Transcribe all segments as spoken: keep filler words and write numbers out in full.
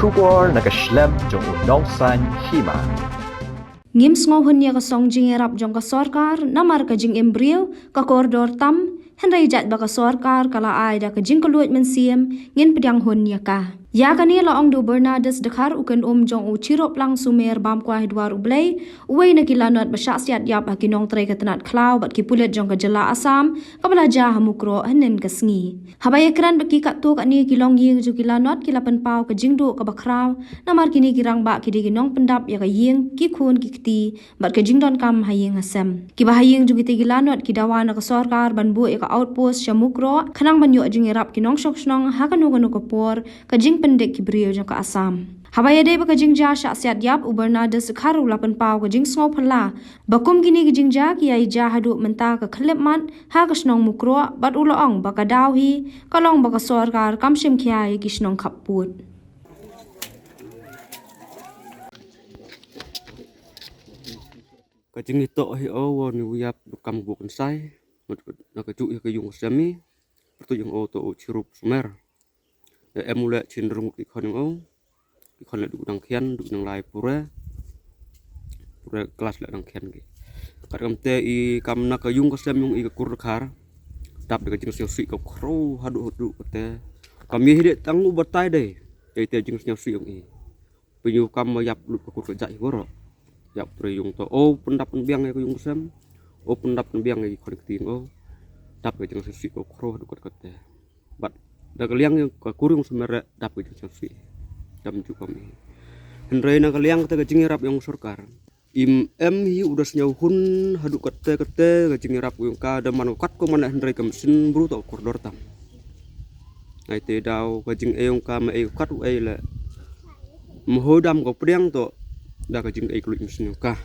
Khubor na ka shlem jong u nongsan hima. Ngim sngewhun ïa ka song jingïarap jong ka sorkar, namar ka jingim briew ka kordor tam, hynrei jait ba ka sorkar ka la ai da ka jingkylluid mynsiem, ngin pdiang hun ïa ka. Ïa kane la ong da u Bernardus Dkhar, u kynum jong u Chirup Lang Sumer bam kwai dwar U Blei, uwei na ki lanot ba shah siat ïap ha ki nongtrei ka tnat khlaw bad ki pulit jong ka jylla Assam, kaba la jia ha Mukroh hynnin ka sngi. Haba ïakren bad ki katto katne ki longïing jong ki lanot, ki la pynpaw ka jingduh kaba khraw, namar kine ki rangbah ki dei ki nongpyndap ïa ka ïing, ki khun ki kti, bad ka jingdonkam ha ïing ha sem. Kiba ha ïing jong kita ki lanot ki dawa na ka sorkar ban buh ïa ka outpost sha Mukroh, khnang ban ïoh jingïarap ki nongshong shnong ha kano kano ka por, ka jingpyndik ki briew jong ka Assam. Haba ïadei bad ka jingjia shah siat ïap, u Bernardus Dkhar u la pynpaw ka jingsngewphylla ba kum kine ki jingjia ki ïai jia haduh mynta ka khyllipmat ha ka shnong Mukroh, bad u la ong ba ka daw hi ka long ba ka sorkar kam shim khia ïa ki shnong khappud. Ka jingïatoh hi o, wa ni u ïap du kam u buh kynsai, na ka juh ïa ka ïung ka sem hi, pyrtuh ïa u to u Chirup Sumer. Ïa em u leh chin rung ki khon ïa u, ki khon leh du dang khian, du dang lai pure, pure klas leh dang khian ki. Kat kam te i kam na ka ïung ka sem ïa u i ka kur Dkhar, dap da ka jingsngewsih ka khraw haduh haduh kate. Kam ïa hi dei tang u batai dei, ïa te jingsngewsih ïa u i. Pynïoh kam ma ïap lut ka kur ka jait hi baroh. Ïap tre ïung to. O pyndap pynbiang ïa ka ïung ka sem. O pyndap pynbiang ïa ki khon ki kti ïung o. Dap ka jingsngewsih ka khraw haduh kat kate. Bad da ka liang ïa ka kur ïung Sumer dap ka jingsngewsih. Dam ju kam i. Hynrei na ka liang kata ka jingïarap ïa u sorkar. Im em hi u da sngewhun haduh kate kate ka jingïarap ïa u ka da man kat ko man hynrei ka mynsiem bru to kordor tam. Ai te daw ka jingei ïa u ka ma ei kat u ei le. Mho dam ka pdiang to da ka jingei kylluid mynsiem ïa u ka.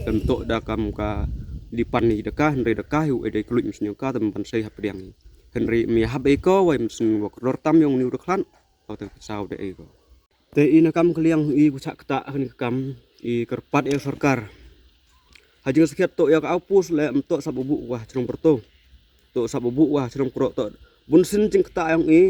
Em to da kam ka lipan ni da ka hynrei da ka hi u ei da kylluid mynsiem ïa u ka da ban sei ha pdiang hi. Hynrei mi hap ei ko wai mynsiem wa kordor tam ïa u ni u da khlan. Au te saw da ei ko. Te i na kam ka liang i ku chah kata ha kane ka kam i kyrpad ïa sorkar. Ha jingsakhiat to ïa ka outpost le em to sap u buh wa ha chnong Byrto. To sap u buh wa ha chnong Mukroh to. Bun sien jingkata ïa i.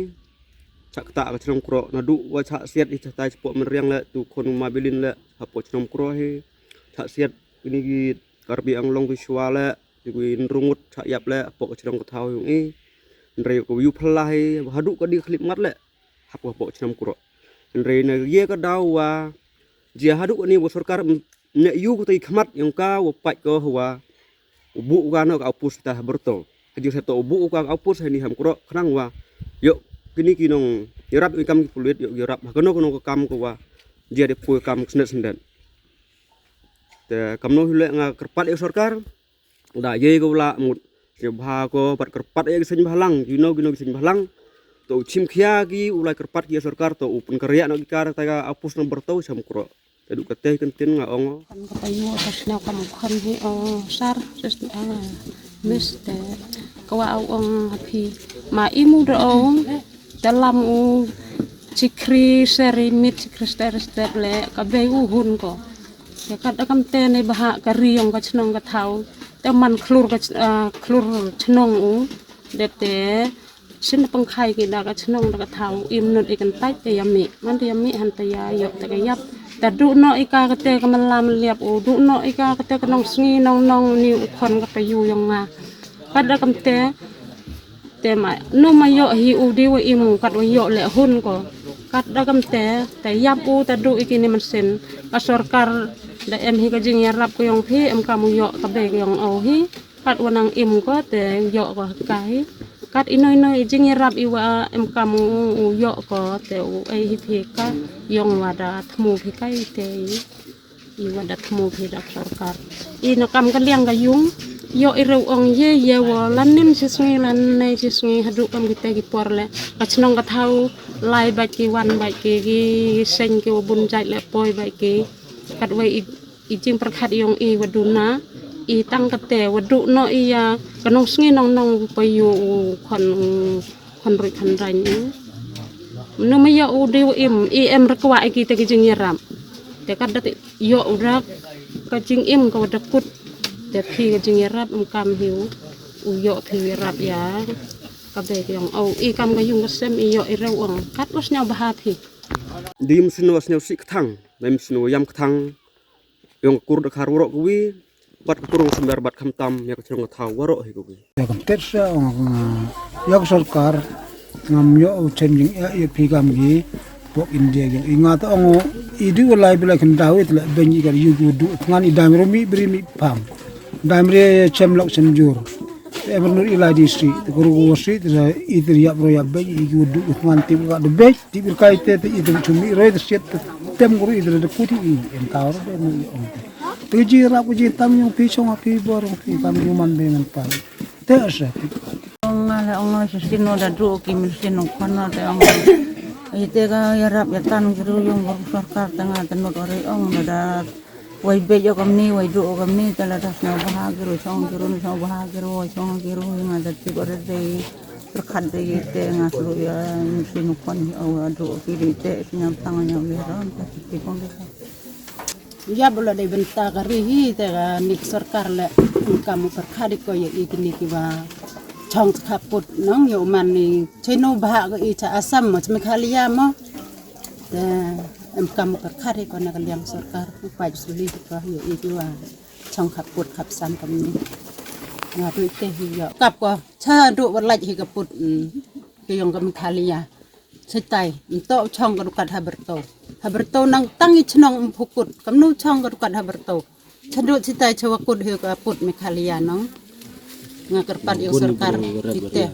Chah kata ka chnong Mukroh naduh wa chah siat i chah tai chapoh Mynriang le tu khon u Mabilin le hapoh chnong Mukroh hi. Chah siat kine ki Karbi Anglong ki shuwa le ki nrungut chah ïap le hapoh ka chnong ka thaw ïa i. Hynrei ko yu phylla hi haduh ka dei khyllipmat le. Hapoh hapoh chnong Mukroh. Hynrei na ïa ka daw wa jia haduh kane wa sorkar ne yu ka tai khmat ïa u ka wa pait ko wa u buh u ka na ka outpost ta ha Byrto. Ha jingsakhiat to u buh u ka outpost ha ni ha Mukroh khnang wa ïoh kine ki nongïarap ïa kam ki pulit ïoh ïarap ha kano kano ka kam ko wa jia de poi kam ka snet snet. Te kam no hi le nga kyrpad ïa sorkar. Da ïa ka u la mut sngewbha ko bad kyrpad ïa ka seng bhalang, kino kino ka seng bhalang. To u chim khia ki u la kyrpad ki ïa sorkar to u pynkyrïa na ki kar ta ka outpost number to sha Mukroh. Te du kata ka ktien nga ong. Kan ka payu ka sñiaw kam khon hi o sar, sis, ah, mis te ka wa au ong ha phi. Ma i mu da ong, da lam u chikri seri mit chikri step step le ka bei u hun ko. Te kat da kam te ne bha ka ri yong ka chnong ka thaw. Te man khlur ka ch-, ah, khlur chnong u. Dep te shin pang khai ki da ka chnong da ka thaw. Im nut i kan tait te ïa mi. Man te ïa mi han te ïa ïoh te ka ïap. Ta du no i ka ka te ka malam liap u. Du no i ka ka te ka nong sngi nong nong ni u khon ka payu yong nga. Kat da kam te. Te ma, no ma ïoh hi u di wa imu kat wa ïoh le hun ko. Kat da kam te, te ïap u ta du i kini mynsiem. Ka sorkar da em hi ka jingïarap ko yong phi, em kam u ïoh ka bei ko yong o hi. Kat wa nang im ko, te ïoh ko ka hi. Kat ino ino i jingïarap i wa em kam u, u ïoh ko, te u ei hi phi ka, yong wa da thmu phi ka i te i. I wa da thmu phi da sorkar. I na kam ka liang ka yung. Ïoh i rew ong ye ye wa lan nim chi sngi lan nei chi sngi haduh kam kita ki por le. Ka chnong ka thaw lai bad ki wan bad ki ki seng ki wa bun jait le poi bad ki. Kat wei i, i jing pyrkhat yong i wa duna. I tang kate wa du no i ya ka nong sngi nong nong pa yu u khon u khon ruit khon rain i. Mnu ma ïoh u di u im, i em rkwa i ki te ki jingïarap. Te kat da te ïoh u rak ka jingim ka wa da kut. Te phi ka jingïarap em kam hi u, u ïoh phi ïarap ïa. Ka bei ka yong o, i kam ka yung ka sem i ïoh i rew ong. Kat u sñiaw bha phi. Dei mynsiem wa sniew sih kthang, dei mynsiem wa ïam kthang. Ïong ka kur Dkhar waroh kawi, bad ka kur Sumber bad khamtam ïa ka chnong ka thaw waroh hi kawi. Ïa kam tet sa ong ïa ka sorkar ngam ïoh u chem jing ïa ïa phi kam gi pok India jong i nga ta ong i du lai bilai kan daw it la ben i ka yu gu du ngan i dam ro mi bri mi pam dam re chem lok chem jur. Em nur i lai di sri te kuru gu sri te i te yap ro yap ben i gu du ngan tip ka de ben tip kai te te i te chumi ro te siat te tem kuru i te de puti i em ka ro de mi ong. Te ji rap ji tam yong phi chong phi bor phi kam ju man be man pa. Te sa. Ong nga le ong nga sa sino da dru ki min sino khon na te ong. Ite ka ya rap ya tan ki ru yong bor sorkar te nga te not ore ong da. Wai bej o kamni wai dru o kamni te la da sino baha ki ru chong ki ru sino baha ki ru chong ki ru nga da ti bor de. Perkhat de ite nga sulu ya min sino khon hi o dru ki ri te nyam tang nyam wi ron te ti kong de. Ïa bula dei bynta ka ri hi te ka ni ka sorkar le kam u pyrkhat iko ïa i kini ki ba chong chakha put nong ïa u man ni cheno bha ka i cha Assam mo cha Meghalaya mo. Te em kam u pyrkhat iko na ka liang sorkar u pai suli ko ïa i ki ba chong khap put khap sam kam ni. Nga tu te hi ïa kap ko cha du ba laj hi ka put. Ke yong ka Meghalaya. Chitai, nto chong ka dukat ha berto. Ha berto nang tang i chnong em phukut. Kamnu chong ka dukat ha berto. Chadu chitai chawa kut hi ka put Meghalaya nong. Nga kerpat ïa sorkar ite.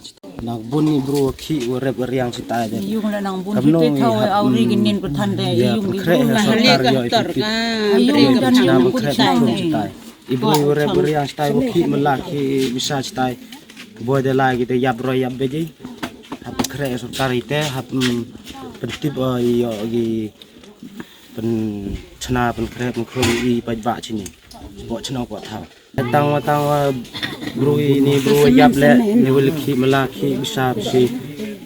Nang bun ni bru khi wa rep wa riang chitai de. Yung la nang bun chitai thaw awri ginin pathan de. Yung di bru na hale ka tor ka. Yung da nang bun chitai. Ibu rep riang stai wa khi mala khi bisa stai. Boi de lai kita yap roi yap beji. Hap kre sorkar ite hap pentip o iyo gi pen chna pen kre pen khum i paj ba chini. Bo chna ko thau. Tang wa tang wa bru ini bru yap le ni wa khi mala khi bisa bisi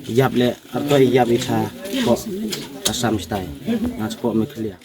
yap le arto yap isa ko Assam stai. Nas ko me clear.